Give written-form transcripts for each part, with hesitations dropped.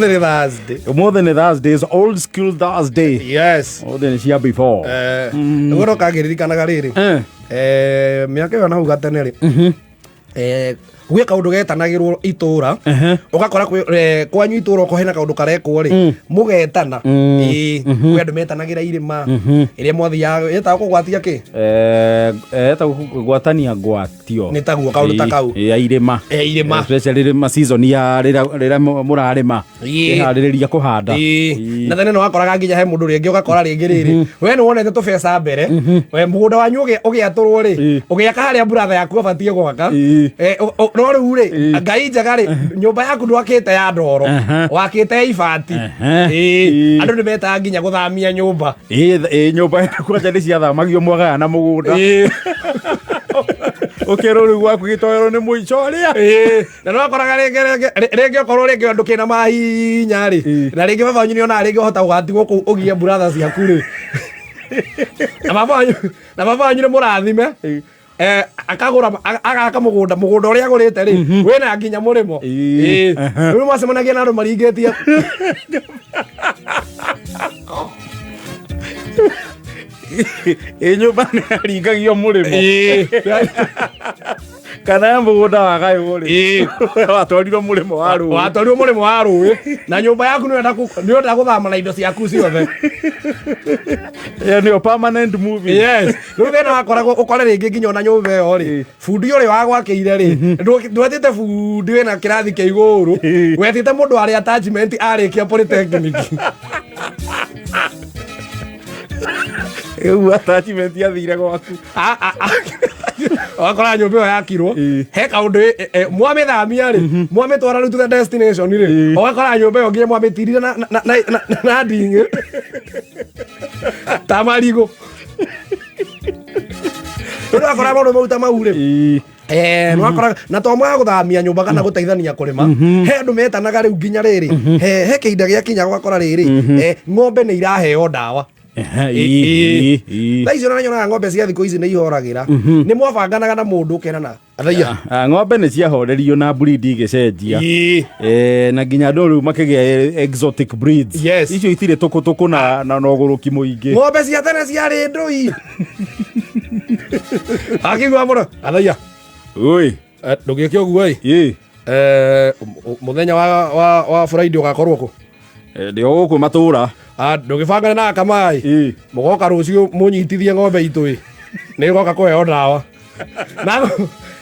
Nĩ Thursday. Ũmũthĩ nĩ Thursday, is old school Thursday. Yes. Ũmũthĩ nĩ cia before. Nĩguo no kangĩririkanaga rĩrĩ. Mĩaka ĩyo na hau gatene rĩ. Gwĩ kaũndũ getanagĩrwo itũra ũgakora kwanyu itũra okorwo hena kaũndũ karekwo rĩ mũgetana. Ĩĩ, kwĩ andũ metanagĩra irĩma ĩrĩa mwathiaga ĩtagwo kũgwatia kĩ. Etagwo kũgwatania ngwatio. Nĩ taguo kaũndũ ta kau. Ya irĩma. Irĩma. Especially rĩma season ya rĩrĩa mũrarĩma. Ĩharĩrĩria kũhanda. Ĩĩ. Na tene nĩ wakoraga nginya he mũndũ rĩngĩ ũgakora rĩngĩ rĩrĩ we nĩ wonete tũbeca mbere we mũgũnda wanyu ũgĩatũrwo rĩ ũgĩaka harĩa buratha yaku abatiĩ gwaka. No rĩu rĩ ngai njega rĩ nyũmba yaku ndwakĩte ya ndoro wakĩte ya ibati. Andũ nĩ metaga nginya gũthamia nyũmba. Ĩĩ, nyũmba kwanja nĩ ciathamagio mwagaya na mũgũnda. Ũkerwo rĩu gwaku gĩtoero nĩ mũico ũrĩa. Na no akoraga rĩngĩ okorwo rĩngĩ andũ kĩna mahinya rĩ na rĩngĩ baba wanyu nĩonaga rĩngĩ ũhota gũgatigwo kũu ũgie buratha ciaku rĩ na baba wanyu na baba wanyu nĩ mũrathime. Akagũra agaka mũgũnda mũgũnda ũrĩa agũrĩte rĩ wĩna nginya mũrĩmo. Rĩu mwacemanagia na andũ maringĩtie. Ĩ nyũmba nĩ yaringagio mũrĩmo. Kana ya mũgũnda wagaywo rĩ watwarirwo mũrĩmo wa rũĩ. Watwarirwo mũrĩmo wa rũĩ na nyũmba yaku nĩ ũrenda gũthama na indo ciaku ciothe. Ĩyo nĩyo permanent moving. Yes, rĩu thĩna wakoragwo ũkore rĩngĩ nginya ona nyũmba ĩyo rĩ bundi ũrĩa wagwakĩire rĩ ndwetĩte bundi wĩna kĩrathi kĩa igũrũ wetĩte mũndũ arĩ attachment arĩkia polytechnic. Rĩu attachment yathire gwaku. Wakora nyũmba ĩyo yakirwo he kaũndũ mwamĩthamia rĩ mwamĩtwara rĩu to the destination rĩ ũgakora nyũmba ĩyo nginya mwamĩtirire na nding'ĩ ta marigũ. Rĩu wakora maũndũ mau ta mau rĩ nĩwakora na to mwaga gũthamia nyũmba kana gũteithania kũrĩma he andũ metanaga rĩu nginya rĩrĩ he kĩhinda gĩakinya ũgakora rĩrĩ ng'ombe nĩ iraheo ndawa. Thaa icio na nyonaga ng'ombe cia thikũ ici nĩ ihoragĩra nĩ mwabanganaga na mũndũ ũkerana athaia. Ng'ombe nĩ ciahorerio na breed igĩcenjia. Na nginya andũ rĩu makĩgĩa exotic breeds. Icio itirĩ tũkũtũkũ na ũgũrũki mũingĩ. Ng'ombe cia tene ciarĩ ndũi akigua mũno athaia. Oi. Ndũgĩke ũguo ĩ. Mũthenya wa Friday ũgakorwo kũ? Ndĩ o gũkũ matũra. Ndũgĩbangane na akamai mũgoka rũciũ mũnyitithie ng'ombe itũ ĩ nĩ ĩgoka kũheo ndawa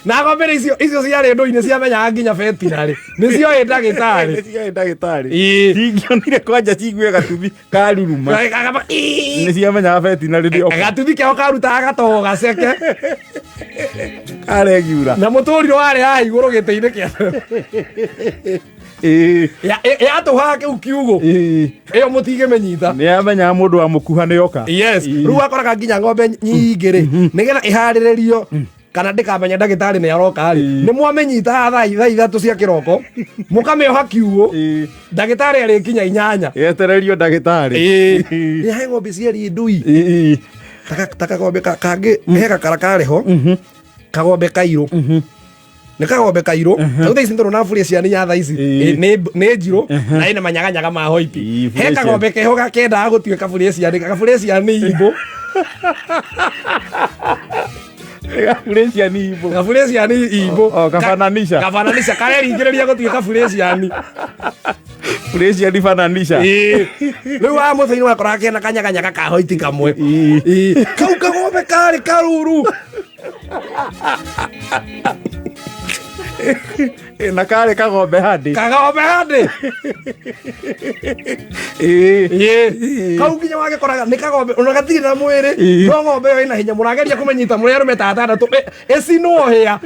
na ng'ombe nĩ icio ciarĩ ndũi-inĩ ciamenyaga nginya betinarĩ nĩcio ĩ ndagĩtarĩ. Nĩcio ĩ ndagĩtarĩ. Cingĩonire kwanja cigue gatuthi karuruma. Nĩ ciamenyaga betinarĩ nĩ oka. Gatuthi kĩao karutaga gatogo gaceke. Karegiura. Na mũtũrirũ warĩ haha igũrũ gĩtĩ-inĩ kĩa yatũhaga kĩu kiugo ĩyo mũtingĩmĩnyita. Nĩ yamenyaga mũndũ wa mũkuha nĩ oka. Yes, rĩu wakoraga nginya ng'ombe nyingĩ rĩ nĩgetha ĩharĩrĩrio kana ndĩkamenya ndagĩtarĩ nĩ aroka rĩ nĩ mwamĩnyita haha thaa 3 cia kĩroko mũkamĩoha kiugo ndagĩtarĩ arĩkinya 8. Yetererio ndagĩtarĩ. Nĩ he ng'ombe ciarĩ ndui ta kagombe kangĩ he gakara karĩ ho kagombe kairũ nĩ kagombe kairũ rĩu thaa ici nĩtũrona Fresian ya thaa ici nĩ njirũ na ĩna manyaganyaga ma hoiti. He Fresian. Kagombe keho gakendaga gũtuĩka Fresian gabũrĩciani imbũ. Fresian imbũ. Gabũrĩciani imbũ. O, kafananisha. Kafananisha kareringĩrĩria gũtuĩka Fresian. Fresian fananisha. Rĩu wa mũthenya wakoraga kena kanyaganyaga ka hoiti kamwe. Kau kagombe karĩ karuru. Na karĩ kagombe handi. Kagombe handi. Kau nginya wagĩkoraga nĩ kagombe ona gatirĩ na mwĩrĩ no ng'ombe ĩyo ĩna hinya mũrageria kũmĩnyita mũrĩ arũme ta atandatũ ĩcinwo hĩa.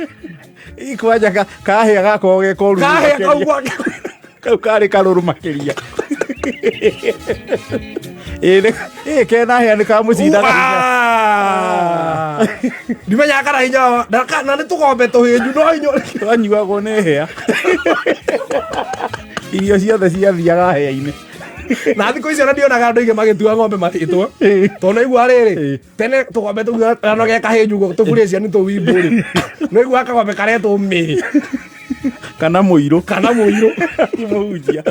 Kwanja kahĩa gakoragwo ge koru Kahĩa kau makĩria. gwake. Kau karĩ karũrũ makĩria. Ĩ kena hĩa nĩ kamũcindaga hinya. Ndimenyaga kana hinya na nĩ tũgombe tũhĩnju no hinya Twanyuagwo nĩ hĩa. Irio ciothe ciathiaga hĩa-inĩ. Na thikũ icio na ndionaga andũ aingĩ magĩtua ng'ombe marĩtwa tondũ naigua rĩrĩ tene tũgombe tũu no ge kahĩnju ũguo tũburĩcia nĩ tũwimbũ rĩ naigua kagombe karetwo mĩrĩ. Kana mũirũ. Kana mũirũ. Ti mũhunjia.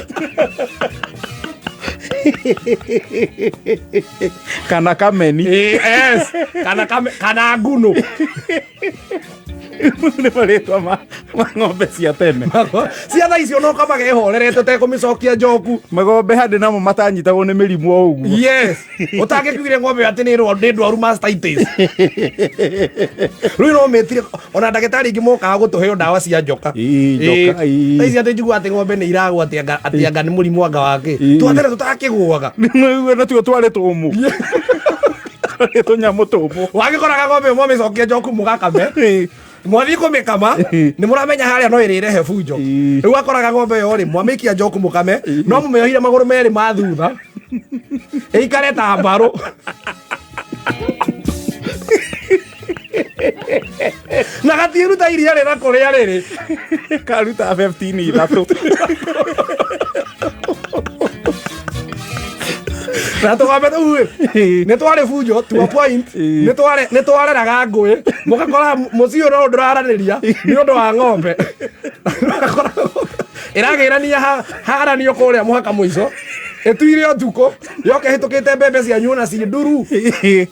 Kana kameni. Yes. Kana kana nguno. Nĩ marĩtwa ma ng'ombe cia tene. Cia thaa icio no kama gehorerete ũtekũmĩcokia njoku. Magombe handĩ namo matanyitagwo nĩ mĩrimũ o ũguo. Yes. Ũtangĩkiugire ng'ombe atĩ nĩ ndwaru mastitis. Rĩu no mĩtire ona ndagĩtarĩ ingĩ mokaga gũtũheo ndawa cia njoka. Ii, njoka, ii. Thaa ici atĩ njigua atĩ ng'ombe nĩ iragwa atĩ anga atĩ anga nĩ mũrimũ anga wake. Ii. Twatene tũtakĩgũaga. Nĩguo natuo twarĩ tũmũ. Twarĩ tũnyamũ tũmũ. Wagĩkoraga ng'ombe ĩmwe mĩcokia njoku mũgakame. Mwathiĩ kũmĩkama nĩ mũramenya harĩa no ĩrĩrehe bunjo. Ii. Rĩu akoraga ng'ombe ĩyo rĩ mwamĩikia njoku mũkame no mũmĩohire magũrũ merĩ ma thutha ĩikare ta mbarũ. Na gatiĩruta iria rĩra kũrĩa rĩrĩ. Karuta 15 ithatũ. Na tũgombe tũu rĩ nĩ twarĩ bunjo to a point nĩ twareraga ngũĩ mũgakora mũciĩ ũyũ no ndũraranĩria nĩ ũndũ wa ng'ombe. Ũgakora ĩragĩrania haranio kũrĩa mũhaka mũico ĩtuire ũtukũ yoka ĩhĩtũkĩte mbembe cianyu na ciĩ nduru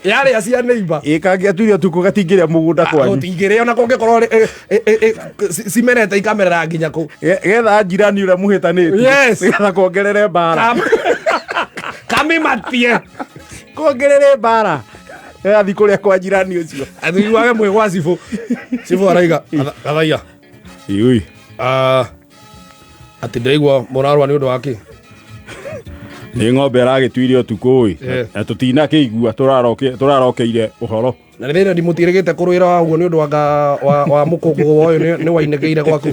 yarĩa cia neighbor. Ĩ kangĩatuire ũtukũ gatingĩrĩa mũgũnda kwanyu. Gũtingĩrĩa ona kũngĩkorwo cimerete ikamerera nginya kũ. Getha njirani ũrĩa mũhĩtanĩtie. Yes. Getha kuongerere mbara. Kamĩmatie. Kuongerere mbara. Gathiĩ kũrĩa kwa njirani ũcio. Athuiguage mwĩ gwa cibũ. Cibũ araiga gathaiya. Ui. Atĩ ndĩraigua mũrarũa nĩ ũndũ wa kĩ? Nĩ ng'ombe ĩragĩtuire ũtukũ ĩ. Eh. Na tũtinakĩigua tũrarokeire ũhoro. Na nĩ thĩna ndimũtirĩgĩte kũrũĩra ũguo nĩ ũndũ wa mũkũngũ wa ũyũ nĩ wainĩkĩire gwaku.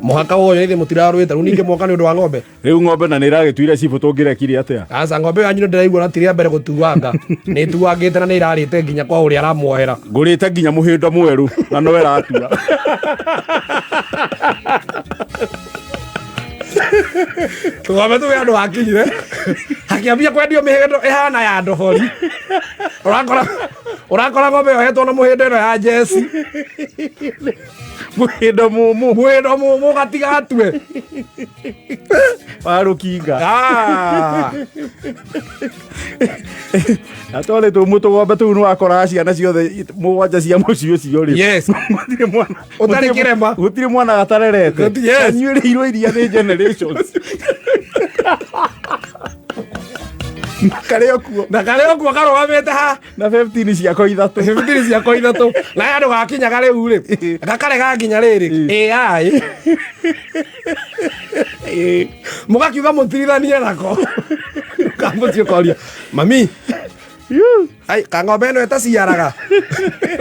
Mũhaka wa ũyũ nĩ mũtirarũĩte rĩu ningĩ mwoka nĩ ũndũ wa ng'ombe. Rĩu ng'ombe na nĩ ĩragĩtuire cibũ tũngĩrekire atĩa? Aca ng'ombe yanyu nĩ ndĩraigua na ti rĩa mbere gũtuanga. Nĩ ĩtuangĩte na nĩ ĩrarĩte nginya kwa ũrĩa aramuohera. Ngũrĩte nginya mũhĩndo mwerũ na no ĩratua. Tũgombe tũu andũ hakinyire hakĩambia kwendio mĩhĩndo ĩhana ya ndobori. Ũrakora ng'ombe yohetwo na mũhĩndo ĩno ya jeci. Mũhĩndo mũmũ. Mũhĩndo mũmũ gatiga atue. Wa rũkinga. Na twarĩ tũmũ tũgombe tũu nĩ wakoraga ciana ciothe mũgwanja cia mũciĩ ũcio rĩ. Yes. Gũtirĩ mwana. Ũtarĩ kĩrema. Gũtirĩ mwana gatarerete. Yes. Anyuĩrĩirwo iria nĩ generations. Na karĩ o kuo. Na karĩ o kuo karũgamĩte ha. Na 15 ciako ithatũ. 15 ciako ithatũ. Na andũ gakinyaga rĩu rĩ. Gakarega nginya rĩrĩ. AI. Mũgakiuga mũtirithanie nako. Kamũciĩ ũkoria. Mami. Ai, ka ng'ombe ĩno ĩtaciaraga.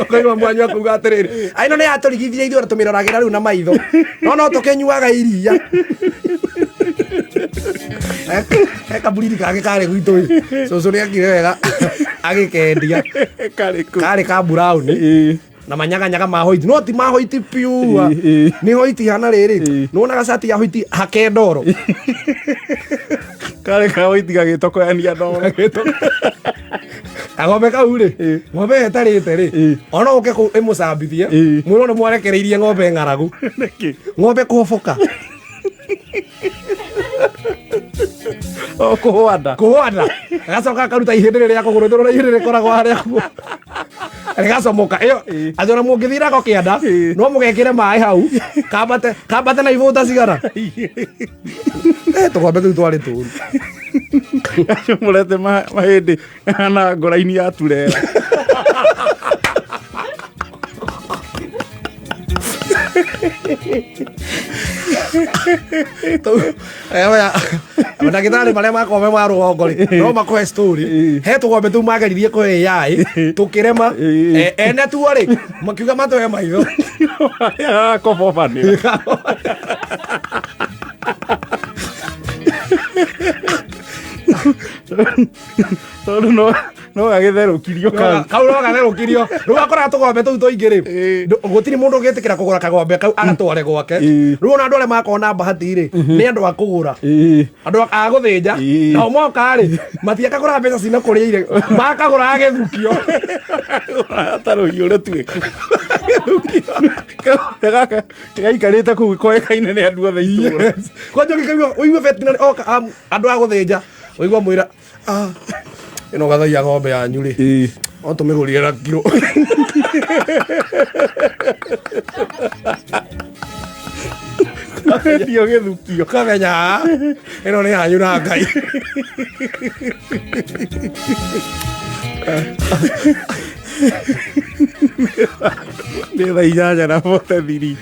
Ũkaigua mwanyu akuga atĩrĩrĩ. Ai, ĩno nĩ yatũrigithia ithuĩ tũmĩroragĩra rĩu na maitho. No no tũkĩnyuaga iria. He kaburiri kangĩ karĩ gwitũ ĩ. Cũcũ nĩ akire wega agĩkendia. Karĩ ka brown. Na manyaganyaga ma white. No ti ma white pure. Nĩ white hana rĩrĩ. Nĩ wonaga cati ya white hake ndoro. Karĩ ka white gagĩtokoyania ndoro. Kagombe kau rĩ, ng'ombe ĩyo ĩtarĩte rĩ, ona ũke kũu ĩmũcambithie, mwĩrwo nĩ mwarekereirie ng'ombe ng'aragu. Nĩkĩ? Ng'ombe kũhoboka. O kũhwanda. Kũhwanda. Gacoka akaruta ihĩndĩ rĩrĩa kũgũrũ, tondũ ihĩndĩ rĩkoragwo harĩa kũgũrũ. Rĩgacomoka. Ĩyo, atĩ ona mũngĩthiĩ nako kĩanda, no mũgekĩre maĩ hau, kambate na ibũta cigana. Tũgombe tũu twarĩ tũru. Gacomorete mahĩndĩ na ngoraini ya turera. Ndagĩtarĩ marĩa makoragwo me ma rũgongo rĩ, no makũhe story. He tũgombe tũu mageririe kũhe AI, tũkĩrema. Ene tuo rĩ, makiuga matũhe maitho. Kobobanĩra. Tondũ No gagĩtherũkirio kau. Kau no gatherũkirio. Rĩu akoraga tũgombe tũu tũingĩ rĩ, gũtirĩ mũndũ ũngĩtĩkĩra kũgũra kagombe kau agatware gwake. Rĩu ona andũ arĩa makorwo na bahati rĩ, nĩ andũ a kũgũra, andũ a gũthĩnja. Nao moka rĩ, matiakagũra mbeca cina kũrĩa ire, makagũra gĩthukio. Ta rũhiũ rũtuĩku. Gĩthukio. Gaka gaikarĩte kũu koĩkaine nĩ andũ othe itũũra. Yes. Kwanja ũngĩkaigua ũigue veterinary oka andũ a gũthĩnja, ũigua mwĩra, "Ah, ĩno gathaia ng'ombe yanyu rĩ, no tũmĩgũrire na kiro." Endio gĩthukio. Kamenya, "Ah, ĩno nĩ yanyu na Ngai." Nĩ thaa 8:43.